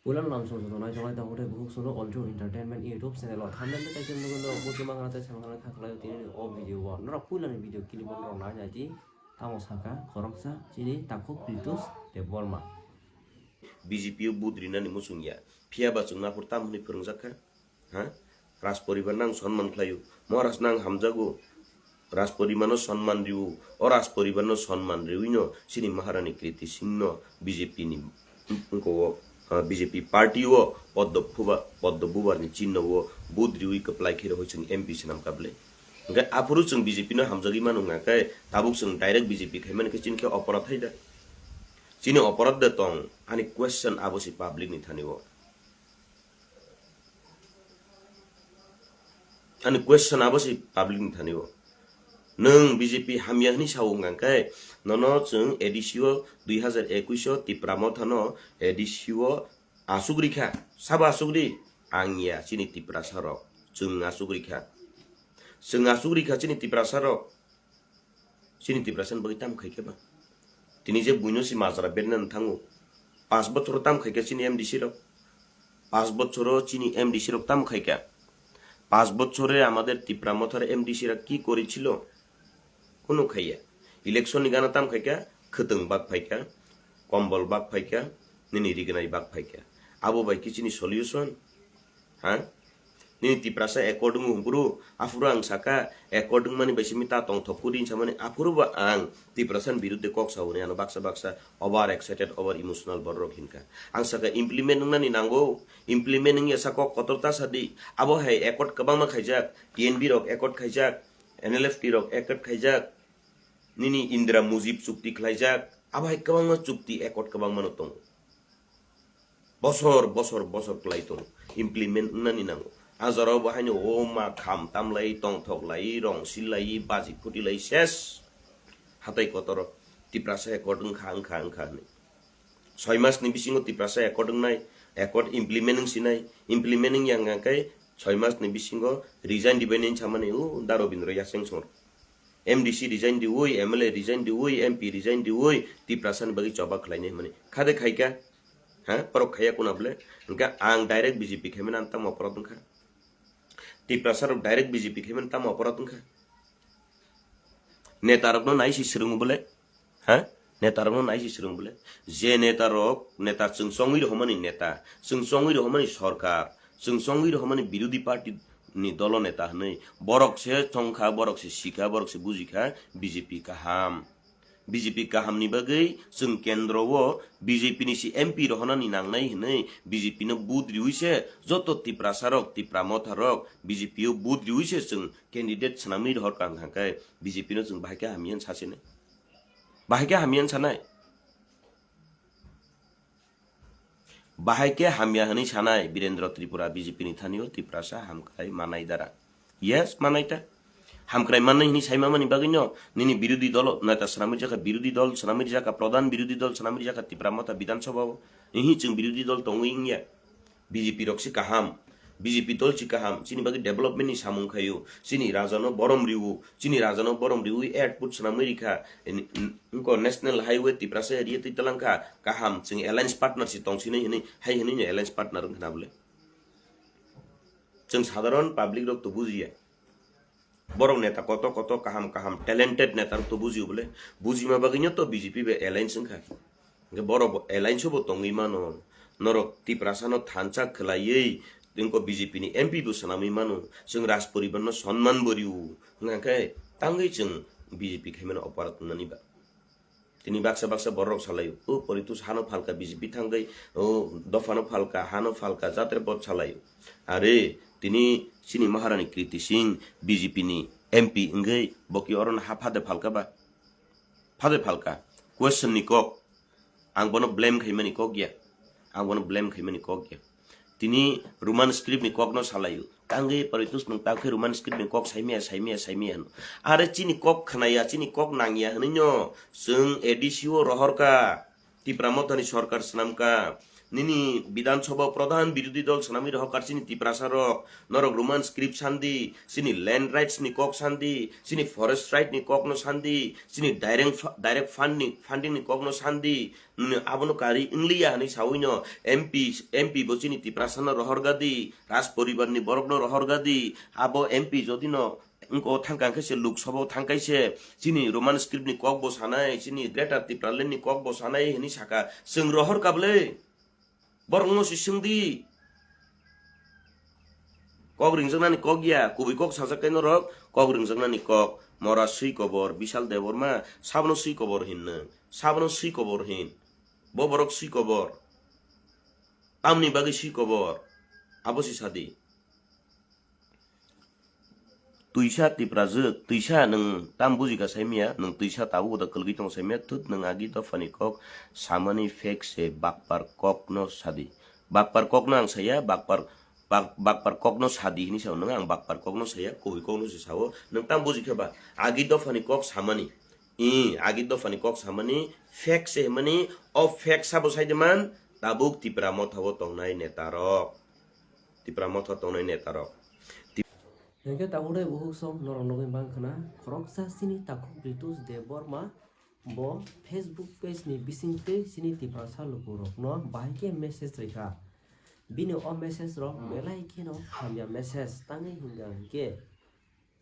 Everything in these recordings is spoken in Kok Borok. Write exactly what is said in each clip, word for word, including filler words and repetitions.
Puila no lamsong joto nai tongnai tongo tei bukhuk solo Aljo Entertainment YouTube channel o thumbnail tei title nugwi no muchung mangra tei samung kha khlai tini o video o norok puila ni video clip o norok nai nai di tamo sakha khoroksa chini takhuk Pritus Debbarma. B J P o vote rinani muchung ya, phiya ba chwng naphur tam hwnwi phwrwngjak kha? Ha? Raj poribar no ang sonman khlaio, Maharaj no ang hamjago, Raj poribar no sonman rio, o Raj poribar no sonman riwi no chini Maharani Kriti Singh no B J P ni wngko o, ah, B J P party o poddo phuba-, poddo bubar ni chinno o vote riwi kwplai khe rohoi chwng M P swnam kable. Hwnkhe aphuru chwng B J P no hamjagwi mano hwnkha khe tabuk chwng direct B J P khaimani khe chini khe oporadh hai da? Chini oporadh de tong, ani question abo se public ni thani o. Ani question abo se public ni thani o. Nwng B J P hamya hwnwi sao hwnkha khe nono chwng A D C o dui hazar ekush o Tipra Motha no A D C o asuk rikha. Sabo asuk ri? Ang ya, chini Tiprasa rok. Chwng asuk rikha. Chwng asuk rikha chini Tiprasa rok. Chini Tiprasa ni bagwi tamo khaikhe ba? Tini je buino se majra berna thango. Panch bochoro tamo khaikhe chini M D C rok? Panch bochoro chini M D C rok tamo khaikha? Panch bochore amader Tipra Mothar M D C ra ki koresil? Kunu khaiya. Election ni gana tamo khaikha? Khwtwng bak phaikha, kombol bak phaikha, nini rignai bak phaikha. Abo bai khe chini solution? Ha? Nini Tiprasa accord wngo hwnphuru, aphuru ang saka, accord wngmani bai simi ta tongthok kuri hinsamani, aphuru bo ang Tiprasa ni birudde kok sao hwnwi ano baksa baksa over excited, over emotional bororok hinkha. Ang saka implement wngnani nango, implement wngya sa kok kotor ta sadi, abo hai accord kwbangma khaijak, T N B rok accord khaijak, N L F T rok accord khaijak, nini Indira Mujib chukti khlaijak, abo hai kwbangma chukti accord kwbangmano tongo. Bosor, bosor, bosor kwlai tongo. Implement wngnani nango. A jorao bo haino o ma kham tamlai, tongthok lai, rong silai, baji phuti lai, ses. Hatai kotoro Tiprasa accord wngkha, wngkha, wngkha hwnwi. Soi mas ni bisingo Tiprasa accord wngnai, accord implement wngsinai, implement wngya hwnkha khe soi mas ni bisingo resign dibai nai samani o da Robindra Yaseng song. M D C resign diwi, M L A resign diwi, M P resign diwi, Tiprasa ni bagwi choba khlainai hwnmani. Khade khaikha? Ha? Borok khaiya kuna bole? Hwnkhe ang direct B J P khaimani ang tamo oporadh wngkha? Tiprasa rok direct B J P khaimani tamo oporadh wngkha? Neta rokno nai si swrwngo bole? Ha? Neta rokno nai si swrwngo bole? Je neta rok, neta chwng chongwi rohormani neta, chwng chongwi rohormani sorkar, chwng chongwi rohormani birodhi party ni dolo neta hwnwi borok se chongkha, borok se sikha, borok se bujikha B J P kaham. B J P kaham ni bagwi chwng kendro o B J P ni si M P rohornani nangnai hwnwi B J P no vote riwi se joto Tiprasa rok, Tipra Motha rok B J P o vote riwi se chwng candidate swnamwi rohor kha hwnkha khe B J P no chwng bahai khe hamya hwn sa sinai? Bahai khe hamya hwn sanai? Bahai khe hamya hwnwi sanai Birendra Tripura B J P ni thani o Tiprasa hamkrai manai dara? Yes, manai ta. Hamkrai mannai hwnwi saima mani bagwi no nini birodhi dolo neta swnamwi jaka, birodhi dol swnamwi jaka, pradhan birodhi dol swnamwi jaka Tipra Motha Bidhan Sabha o. Ihi chwng birodhi dol tongwi wngya. B J P rok se kaham, B J P dol se kaham, chini bagwi development ni samung khaio, chini raja no borom riwo, chini raja no borom riwi airport swnamwi rikha, wngko national highway Tiprasa area twi talangkha, kaham, chwng alliance partner se tongsinai hwnwi, hai hwnwi no alliance partner wngkha na bole? Chwng sadharon public rok to bujiya. Borok neta koto koto kaham kaham talented neta rok to bujio bole, bujima bagwi no to B J P bai alliance wngkha. Hwnkhe borok bo alliance bo tongwi mano. Norok Tiprasa no thansa khwlaiwi tengko B J P ni M P bo swnamwi mano. Chwng Raj poribar no sonman bo rio. Hwnkhe tangwi chwng B J P khaimano oporadh wngnani ba? Tini baksa baksa borok salaio, "O Poritus hano phalka B J P thangwi, o dophano phalka, hano phalka," jatre bot salaio. Are tini chini Maharani Kriti Singh B J P ni M P wngwi boki oro no ha phade phalka ba? Phade phalka. Question ni kok. Ang bono blame khaimani kok ya. Ang bono blame khaimani kok ya. Tini Roman script ni kok no salaio. Tangwi Poritus nwng ta khe Roman script ni kok saimaya, saimaya, saimaya hwno. Are chini kok khnaya, chini kok nangya hwnwi no chwng A D C o rohorkha. Tipra Mothani sorkar swnamkha. Nini Bidhan Sabha o pradhan birodhi dol swnamwi rohor kha chini Tiprasa rok, norok Roman script sandi, chini land rights ni kok sandi, chini forest right ni kok no sandi, chini direct fa-, direct fund ni, funding ni kok no sandi, nini abono kari wngliya hinwi sawi no M P, M P bo chini Tiprasa no rohor gadi, Raj poribar ni borok no rohor gadi, abo M P jodi no wngko thangkha khe se Lok Sabha o thangkai se chini Roman script ni kok bo sanai, chini Greater Tipraland ni kok bo sanai hinwi saka, chwng rohor kha bwle. Borokno se swngdi. Kok ringjaknani kok ya, kubui kok sajak khe norok, kok ringjaknani kok. Mora swi kobor, Bishal Debbarma, sabono swi kobor hin nwng, sabono swi kobor hin. Bo borok swi kobor. Tamni bagwi swi kobor. Abo se sadi. Twisa Tiprajwk, twisa nwng tam bujikha saimanya, nwng twisa tabuk da kwlgwi tongo saimanya, thut nwng agi dophani kok samani fake se bakpar kokno sadi. Bakpar kokno ang saya, bakpar, bak-, bakpar kokno sadi hinwi sao nwng, ang bakpar kokno saya, kubui kokno se sao, nwng tam bujikha ba? Agi dophani kok samani, i, agi dophani kok samani, fake se hwnmani, o fake sabo saide man, tabuk Tipra Motha o tongnai netarok. Tipra Motha tongnai netarok. Hingke tabuk dai buhuk song norok nogoi mankha na, khoroksa chini takhuk Ritus Debbarma bo Facebook page ni bisingtwi chini Tiprasa lukurokno bahai khe message rikha. Bini o message rok belai kheno hamya message, tangwi hingka hingke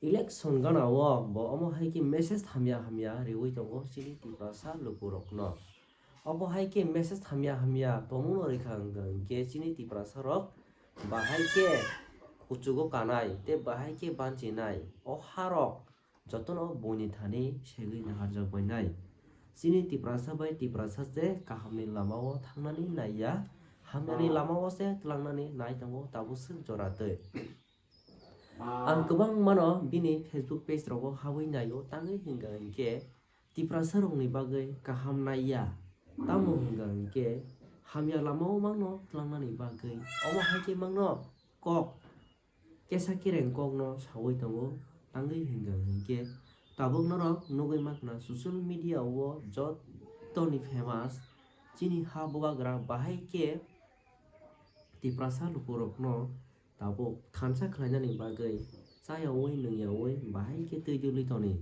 election gana o bo omo hai khe message hamya hamya riwi tongo chini Tiprasa lukurokno. Obo hai khe message hamya hamya tongmungno rikha hingka hingke chini Tiprasa rok bahai khe kuchugo kanai tei bahai khe banchinai o harok jotono buini thani segwi naharjak bainai. Chini Tiprasa bai Tiprasa se kahamni lama o thangnani naiya, hamyani lama o se twlangnani nai tongo tabuk swk jora twi. Ang kwbangmano bini Facebook page rogo habwi naio, tangwi hingka hingke Tiprasa rokni bagwi kaham naiya. Tamo hingka hingke hamya lama o mangno twlangnani bagwi omo hai khe mangno kok kesa kereng kokno sawi tongo, tangwi hingka hingke tabuk norok nugwi mankha social media o jottoni famous chini ha bubagra bahai khe Tiprasa lukurokno tabuk thansa khlainani bagwi chayaui nungyaui bahai khe twi duli toni.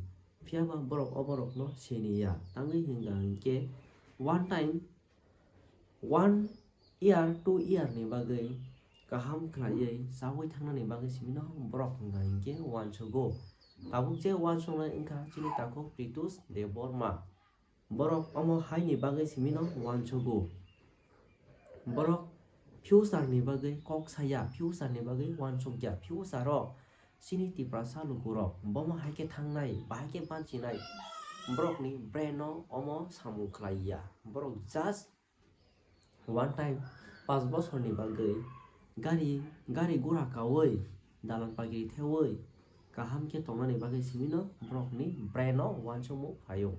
Phiyaba borok o borokno siniya, tangwi hingka hingke one time, one year, two year ni bagwi kaham khlaiwi chaui thangnani bagwi simino borok hingka hingke uansugo. Tabuk je uansuknai wngkha chini takhuk Ritus Debbarma. Borok omo haini bagwi simino uansugo. Borok future ni bagwi kok saya, future ni bagwi uansukya, future o chini Tiprasa lukurok bomo hai khe thangnai, bahai khe banchinai, borokni brain o omo samung khlaiya. Borok just one time panch bosorni bagwi gari, gari gura kaui, dalan pagiri theui kaham khe tongnani bagwi simino borokni brain o uansukmung phaio.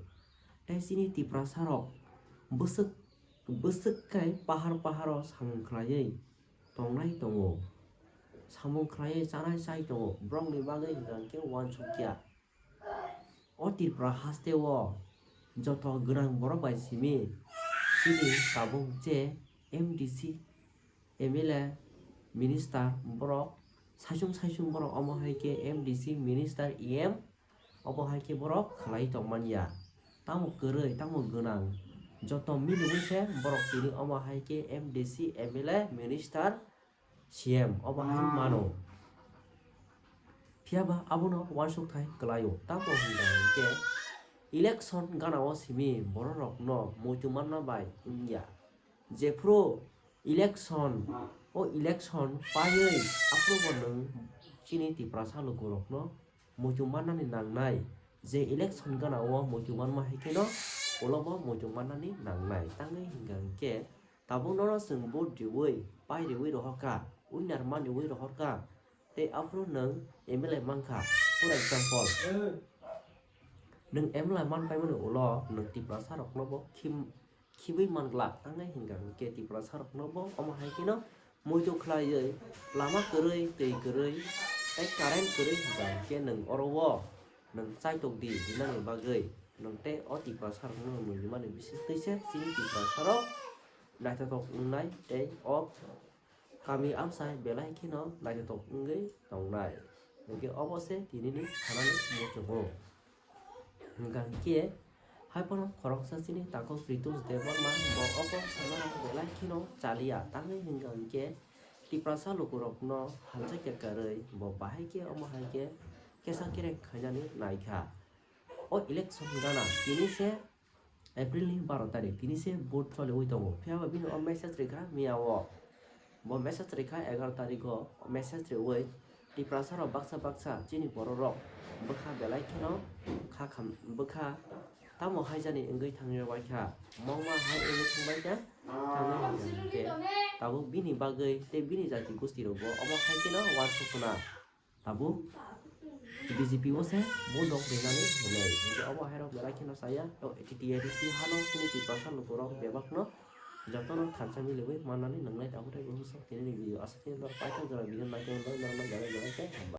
Tei chini Tiprasa rok bwswk, bwswk khe pahar pahar o samung khlaiwi tongnai tongo, samung khlaiwi chanai chai tongo, borokni bagwi hingka hingke uansukya. O Tripura haste o joto gwnang borok bai simi chini tabuk je M D C, M L A, minister borok saichung saichung borok omo hai khe M D C, minister, E M obo hai khe borok khlai tongmanya. Tamo kwrwi, tamo gwnang, joto miliwi se borok tini omo hai khe M D C, M L A, minister, C M obo hai mano. Phiyaba abono uansukthai kwlaio. Tamo hwnba hinkhe election gana o simi bororokno muitu manna bai wngya. Jephru election, o election paiwi aphuru bo nwng chini Tiprasa lukurokno muitu mannani nangnai. Je election gana o muitu manma hai kheno ulo bo muitu mannani nangnai. Tangwi hwnka hinkhe tabuk nono chwng vote riwi, pai riwi rohorkha, winner man riwi rohorkha, tei aphuru nwng M L A mankha. For example, nwng M L A man paimani ulo nwng Tiprasa rokno bo khim-, khibwi man glak, tangwi hwnka hinkhe Tiprasa rokno bo omo hai kheno muitu khlaiwi, lama kwrwi, twi kwrwi, tei current kwrwi hwnka hinkhe nwng oro o nwng chaitok di rinani bagwi, nwng tei o Tiprasa rokno nwng rimani bisingtwi se chini Tiprasa rok naithothok wngnai tei o kami amchai belai kheno naithothok wngwi tongnai. Hinkhe obo se tinini sanani muchungo. Hwnkha hinkhe, haiphano khoroksa chini takhuk Rituj Debbarma bo obo sanani belai kheno chaliya, tamni hwnkha hinkhe Tiprasa lukurokno hamjakya kwrwi bo bahai khe omo hai khe kesa kereng khainani naikha. O election gana tini se April ni baro tarik, tini se vote choliwi tongo. Phiya ba bini o message rikha miya o. Bo message rikha egaroh tarik o, message riwi Tiprasa rok baksa baksa chini borok rok bwkha belai kheno kha kham bwkha tamo haijani wngwi thangwi rwbaikha. Mongma hai wngwi thangbaikha, thangwi rwbaikha. Tabuk bini bagwi tei bini jati gosti rokbo omo hai kheno uansukna. Tabuk B J P o se bo dok rinani hwnwi. Hinkhe obo hairok belai kheno saya, o T T A D C hano chini Tiprasa lukurok bebakno jotono thansa miliwi mannani nwngnai. Tabuk tei buphusok tinini video aswk khe norok paithak jora video naikhe norok norokno belai belai khe hambai.